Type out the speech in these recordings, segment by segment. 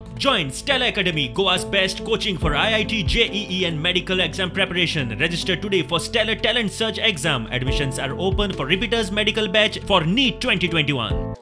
Join Stella Academy, Goa's best coaching for IIT, JEE and medical exam preparation. Register today for Stellar Talent Search exam. Admissions are open for repeaters medical batch for NEET 2021.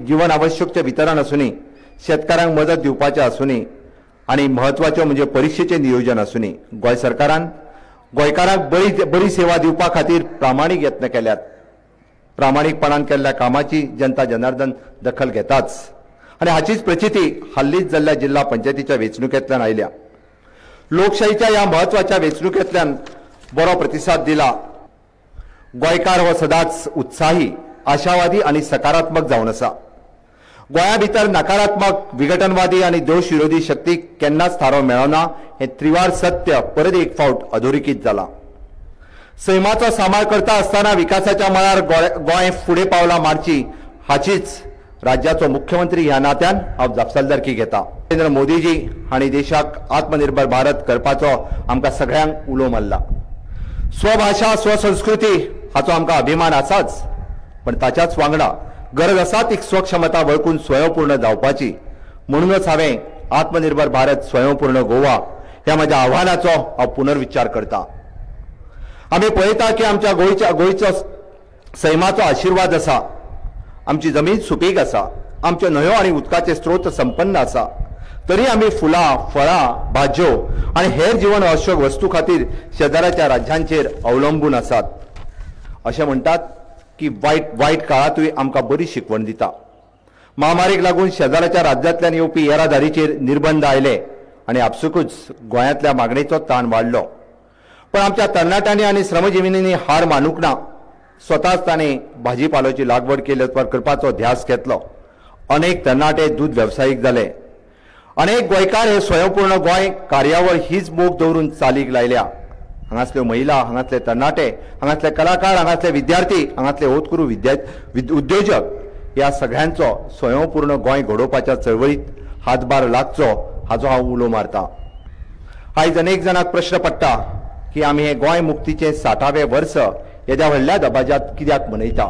जीवन आवश्यकचें वितरण आसूनी, शेतकारांक मदत दिवपाचें आसूनी आनी म्हत्वाचें म्हणजे परिक्षेचें नियोजन आसूनी, गोंय सरकारान गोंयकारांक बरी बरी सेवा दिवपा खातीर प्रामाणीक यत्न केल्यात. प्रामाणीकपणान केल्ल्या कामाची जनता जनार्दन दखल घेताच आनी हाचीच प्रचिती हालींच जाल्ल्या जिल्हा पंचायतीच्या वेंचणुकेंतल्यान आयल्या. लोकशाहीच्या ह्या म्हत्वाच्या वेंचणुकेंतल्यान बरो प्रतिसाद दिला. गोंयकार हो सदांच उत्साही, आशावादी आनी सकारात्मक जावन आसा. गोंया भितर नकारात्मक, विघटनवादी आनी दोश विरोधी शक्तीक केन्नाच थारो मेळना हें त्रिवार सत्य परत एक फावट अधोरेखीत जालां. सैमाचो सांबाळ करता आसतना विकासाच्या मळार गोंय फुडें पावलां मारची हाचीच राज्याचो मुख्यमंत्री ह्या नात्यान हांव जापसालदारकी घेता. नरेंद्र मोदीजी हांणी देशाक आत्मनिर्भर भारत करपाचो आमकां सगळ्यांक उलो मारला. स्वभाशा, स्वसंस्कृती हाचो आमकां अभिमान आसाच, पण ताच्याच वांगडा गरज आसा ती स्वक्षमता वळखून स्वयंपूर्ण जावपाची. म्हणूनच हांवें आत्मनिर्भर भारत स्वयंपूर्ण गोवा ह्या म्हज्या आव्हानाचो हांव पुनर्विचार करता. आमी पळयता की आमच्या गोंयचो सैमाचो आशिर्वाद आसा, आमची जमीन सुपीक आसा, आमच्यो न्हंयो आनी उदकाचे स्त्रोत संपन्न आसा, तरी आमी फुलां, फळां, भाजयो आनी हेर जीवन आवश्यक वस्तू खातीर शेजाराच्या राज्यांचेर अवलंबून आसात. अशें म्हणटात की वायट वायट काळांतूय आमकां बरी शिकवण दिता. महामारीक लागून शेजाराच्या राज्यांतल्यान येवपी येरादारीचेर निर्बंध आयले आनी आपसुकूच गोंयांतल्या मागणेचो ताण वाडलो. पण आमच्या तरणाट्यांनी आनी श्रमजिविनींनी हार मानूंक ना. स्वताच ताणें भाजीपालोची लागवड केली करपाचो ध्यास घेतलो. अनेक तरणाटे दूद वेवसायीक जाले. अनेक गोंयकार हे स्वयंपूर्ण गोंय कार्यावळ हीच मोख दवरून चालीक लायल्या. हांगासल्यो महिला, हांगासले तरणाटे, हांगासले कलाकार, हांगासले विद्यार्थी, हांगासले होतकरू उद्योजक ह्या सगळ्यांचो स्वयंपूर्ण गोंय घडोवपाच्या चळवळीत हातभार लागचो हाचो हांव उलो मारता. आयज अनेक जाणांक प्रश्न पडटा की आमी हें गोंय मुक्तीचें 60वें वर्स येद्या व्हडल्या दबाज्यांत कित्याक मनयता?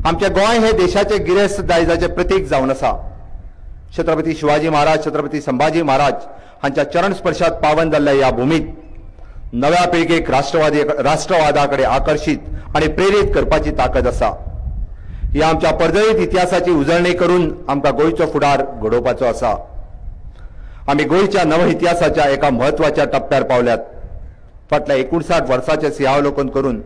आमचें गोंय हें देशाचें गिरेस्त दायजाचें प्रतीक जावन आसा. छत्रपती शिवाजी महाराज, छत्रपती संभाजी महाराज हांच्या चरण स्पर्शात पावन जाल्ल्या ह्या भुमीत नव्या पिळगेक राष्ट्रवादा कडेन आकर्शीत आनी प्रेरीत करपाची ताकद आसा. ह्या आमच्या पर्जळीत इतिहासाची उजळणी करून आमकां गोंयचो फुडार घडोवपाचो आसा. आमी गोंयच्या नव इतिहासाच्या एका म्हत्वाच्या टप्प्यार पावल्यात. फाटल्या 59 वर्साचें सिंहावलोकन करून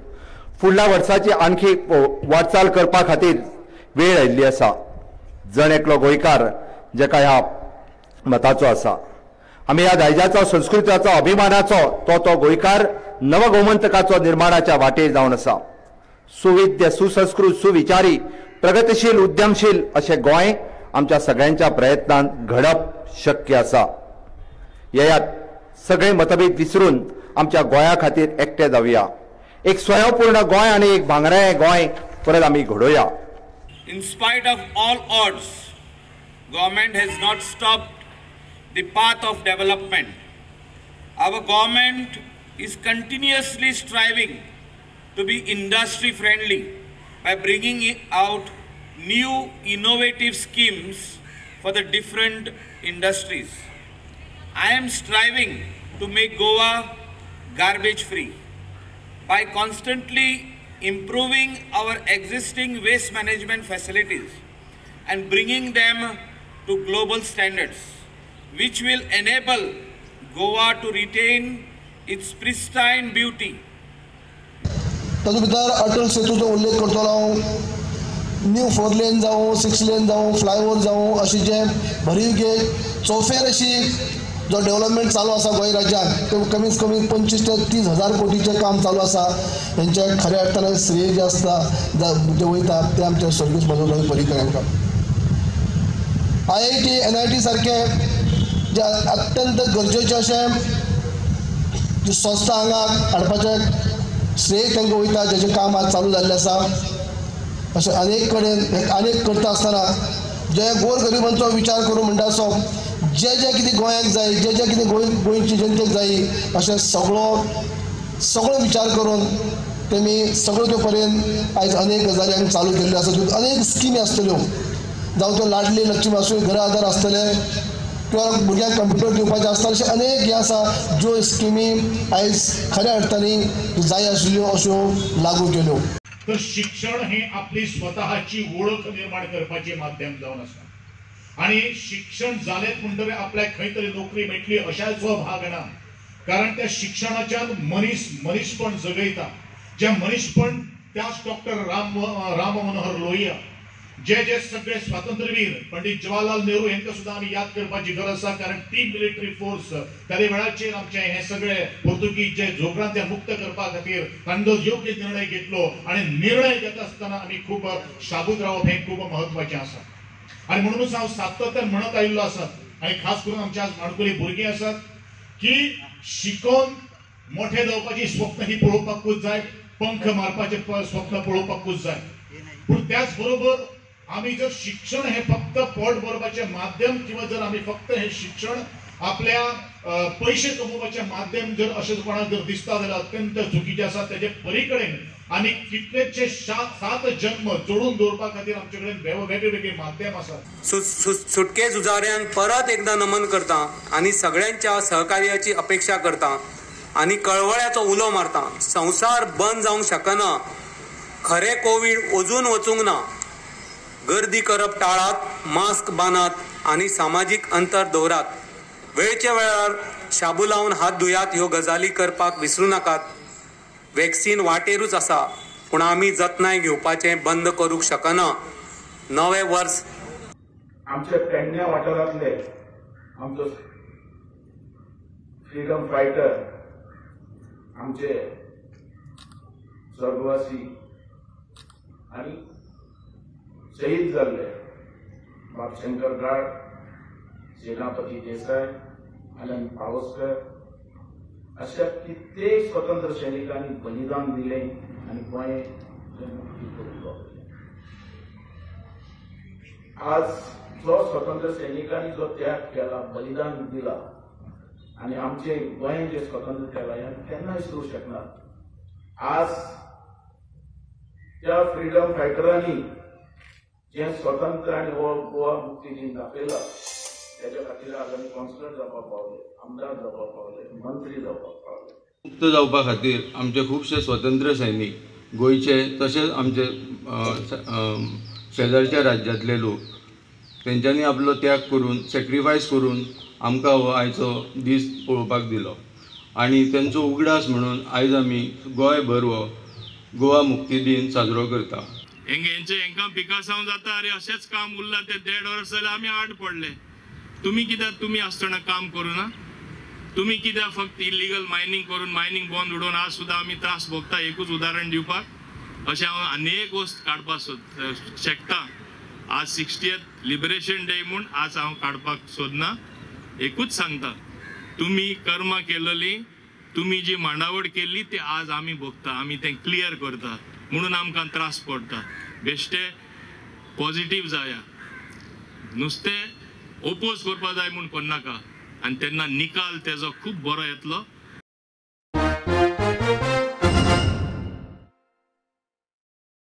फुडल्या वर्साची आणखी वाटचाल करपा खातीर वेळ आयिल्ली आसा. जण एकलो गोंयकार जेका ह्या मताचो आसा, आमी ह्या दायजाचो, संस्कृतीचो, अभिमानाचो तो तो गोंयकार नवगोमंतकाचो निर्माणाच्या वाटेर जावन आसा. सुविद्य, सुसंस्कृत, सुविचारी, प्रगतिशील, उद्यमशील अशें गोंय आमच्या सगळ्यांच्या प्रयत्नान घडप शक्य आसा. येयात सगळे मतभेद विसरून आमच्या गोंया खातीर एकटे जावया. एक स्वयंपूर्ण गोंय आनी एक भांगराळें गोंय परत आमी घडोवया. In spite of all odds, government has not stopped the path of development. Our government is continuously striving to be industry friendly by bringing out new innovative schemes for the different industries. I am striving to make Goa garbage free by constantly improving our existing waste management facilities and bringing them to global standards, which will enable Goa to retain its pristine beauty. तातूंत भितर अटल सेतूचो उल्लेख करतलो हांव, new 4 lane जावं, 6 lane जावं, flyover जावं, अशें जे भरीव चौफेर अशी जो डेव्हलपमेंट चालू आसा गोंय राज्यांत ते कमीत कमी 25 ते 30 हजार कोटीचें काम चालू आसा. हेंचें खऱ्या अर्थान श्रेय जें आसता जें वयता तें आमच्या स्वर्गीय मनोहर पर्रीकर हांकां. IIT NIT सारखे जे अत्यंत गरजेचे अशें जी संस्था हांगा हाडपाचें श्रेय तांकां वयता, जेचें काम आज चालू जाल्लें आसा. अशें अनेक कडेन अनेक करता आसतना जे गोर गरिबांचो विचार करून म्हणटा असो जे जे कितें गोंयाक जाय, जे जे कितें गोंयची जनतेक जाय अशें सगळो सगळो विचार करून तेमी सगळ्यो त्यो पर्यंत आयज अनेक गजाली आमी चालू केल्ल्यो आसा. अनेक स्किमी आसतल्यो, जावं त्यो लाडली लक्ष्मी आसूं, घरा आधार आसतले किंवा भुरग्यांक कंप्युटर दिवपाचें आसता, अशें अनेक हें आसा ज्यो स्किमी आयज खऱ्या अर्थानी जाय आशिल्ल्यो अश्यो लागू केल्यो. तर शिक्षण हे आपली स्वतःची ओळख निर्माण करपाचे माध्यम जावन आसा आनी शिक्षण जालें म्हणटकीर आपल्याक खंय तरी नोकरी मेळटली अशाचो भाग ना, कारण त्या शिक्षणाच्यान मनीस मनीसपण जगयता. जे मनीसपण त्याच डॉक्टर राम मनोहर लोहिया जे जे सगळे स्वातंत्र्यवीर पंडित जवाहरलाल नेहरू हेंकां सुद्दां आमी याद करपाची गरज आसा, कारण ती मिलिटरी फोर्स त्या वेळाचेर आमचे हे सगळे पोर्तुगीज जे जोगरांत मुक्त करपा खातीर तांणी जो योग्य निर्णय घेतलो आनी निर्णय घेता आसतना आमी खूब शाबूत रावप हें खूब म्हत्वाचें आसा. आनी म्हणूनच हांव सातत्यान म्हणत आयिल्लो आसा आनी खास करून आमच्या आज माणकुली भुरगीं आसात की शिकोवन मोठे जावपाची स्वप्न ही पळोवपाकूच जाय, पंख मारपाचें स्वप्न पळोवपाकूच जाय, पूण त्याच बरोबर आमी जर शिक्षण हे फक्त पोट भरपाचें माध्यम किंवा जर आमी फक्त हे शिक्षण आपल्या पयशे कमोवपाचें माध्यम जर अशें कोणाक जर दिसता जाल्यार अत्यंत चुकीचें आसा. तेजे परी कडेन आनी कितलेशे 7 जन्म जोडून दवरपा खातीर आमचे कडेन वेगळे वेगळे माध्यम आसात. सुटके झुजाऱ्यांक परत एकदा नमन करता आनी सगळ्यांच्या सहकार्याची अपेक्षा करता आनी कळवळ्याचो उलो मारता. संवसार बंद जावंक शकना, खरें कोवीड अजून वचूंक ना. गर्दी करप टाळात, मास्क बांदात आनी सामाजीक अंतर दवरात. वेळच्या वेळार शाबू लावन हात धुयात. ह्यो गजाली करपाक विसरूं नाकात. वॅक्सीन वाटेरूच आसा, पूण आमी जतनाय घेवपाचें बंद करूंक शकना. नवें वर्स आमच्या पेडण्या वाठारांतले आमचो फ्रीडम फायटर आमचे स्वर्गवासी आनी शहीद जाल्ले बाब शंकर गाड, सेनापती देसाय, आनंद पावसकर अशा कित्येक स्वतंत्र सैनिकांनी बलिदान दिलें आनी गोंय मुक्ती करून पावले. आज जो स्वतंत्र सैनिकांनी जो त्याग केला, बलिदान दिला आनी आमचे गोंय जे स्वतंत्र केला हें केन्ना विसरूंक शकना. आज त्या फ्रीडम फायटरांनी जे स्वतंत्र आनी गोवा मुक्ती दिन दाखयला त्याच्या खातीर आज आमी कॉन्सुलर जावपाक पावले, आमदार जावपाक पावले, मंत्री जावपाक पावले. मुक्त जावपा खातीर आमचे खुबशे स्वतंत्र सैनीक गोंयचे तशेंच आमचे शेजारच्या राज्यांतले लोक तेंच्यांनी आपलो त्याग करून सॅक्रिफायस करून आमकां हो आयचो दीस पळोवपाक दिलो आनी तेंचो उगडास म्हणून आयज आमी गोंयभर हो गोवा मुक्ती दिन साजरो करता. हेंचे हेंकां पिकासांव जाता आनी अशेंच काम उरलां तें 1.5 वर्स जाल्यार आमी आड पडले. तुमी कित्याक तुमी आसतना काम करूना? तुमी कित्याक फक्त इलिगल मायनींग करून मायनींग बंद उडोवन आज सुद्दां आमी त्रास भोगता. एकूच उदाहरण दिवपाक अशें हांव आनी एक वस्त काडपाक शकता. आज 60th liberation day म्हूण आज हांव काडपाक सोदना. एकूच सांगता, तुमी कर्मां केलेली, तुमी जी मांडावळ केल्ली ती आज आमी भोगता, आमी तें क्लियर करता म्हणून आमकां त्रास पडटा. बेश्टे पॉझिटीव जाया, नुस्तें ओपोज करपा जाय म्हूण करनाका आनी तेन्ना निकाल तेजो खूब बरो येतलो.